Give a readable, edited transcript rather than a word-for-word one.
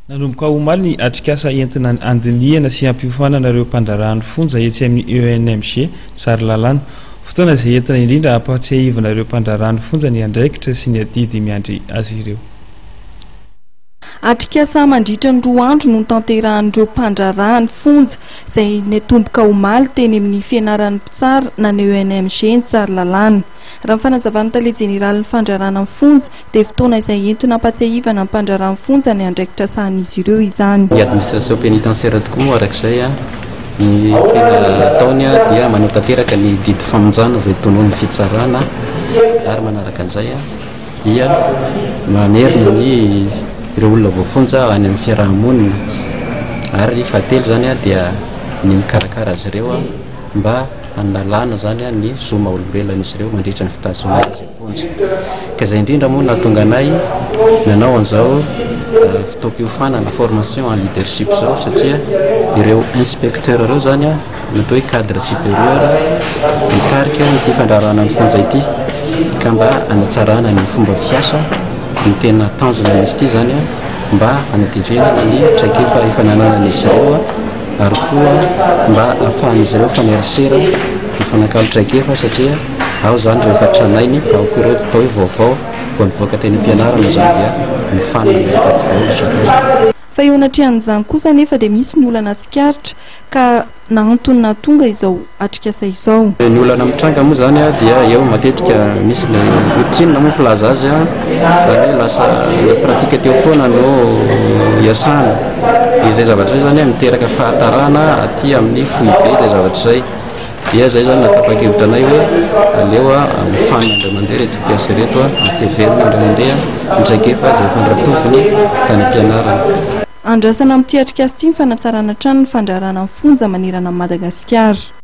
Nanomboka omaly ny atrikasa entina handinihana sy hampiofanana ireo mpandraharahan'ny fonja etsy amin'ny ENMG Tsaralalàna. Fotoana izay entina indrindra hampahatsiahivana ireo mpandraharahan'ny fonja ny andraikitra sy ny adidy miandry azy ireo. Atrikasa mandritra ny 2 andro no notanterahan'ireo mpandraharahan'ny fonja izay niatomboka omaly teny amin'ny fianaran'ny mpitsara na ny ENMG ny Tsaralalàna. Raha ny fanazavan'ny tale jeneralin'ny fandraharahana ny fonja dia fotoana izay entina hampatsiahivana ny mpandraharaha ny fonja ny andraikitra sahan'izy ireo izany. Ny administration pénitentiaire tokoa moa araka izay ny tena ataony dia manatanteraka ny didy famonjana izay tononin'ny fitsarana ary manaraka an'izay dia mamerina ny ireo olona voafonja any amin'ny fiaraha-monina ary fahatelo izany dia ny mikarakara azy ireo mba hanalana izany ny zo maha olombelona an'izy ireo mandritra ny fitazomana azy am-ponja. Ka izay indrindra moa nahatonga anay nanao an'izao fotoam-piofanana formation en leadership izao satria ireo inspecteur ireo izany no atao hoe cadre supérieur mitarika ity fandraharahana ny fonja ity ka mba hanatsarana ny fomba fiasa ny tena tanjona amin'izy ity izany mba hanatevenana ny traikefa efa nananan'izy ireo ary koa mba ahafahan'izy ireo mifanerasera, mifanakalo traikefa satria ao izany rehefa tranainy fa ao koa ireo atao hoe vaovao vao nivoaka teny am-pianarana izany dia mifanana miaraka daholo ry zareo. Fa eo anatrehan'izany kosa anefa dia misy ny olana tsikaritra ka na antony nahatonga izao atrikasa izao. Ny olana mitranga moa izany dia eo matetika misy ilay routine moa filaza azy, izany hoe lasa ilay pratique teo foana no iasana. Dia izay zavatra izay izany miteraka fahatarana aty amin'ny foibe izay zavatra izay. Dia izay izany nahatapa-kevitra anay hoe aleo mifanina indray mandeha ireto mpiasa ireto, atevenina indray mandeha ny traikefa izay efa noratoviny tany am-pianarana. Andrasana amin'ity atrikasa ity ny fanatsarana hatrany ny fandraharahana ny fonja manerana an'i Madagasikara.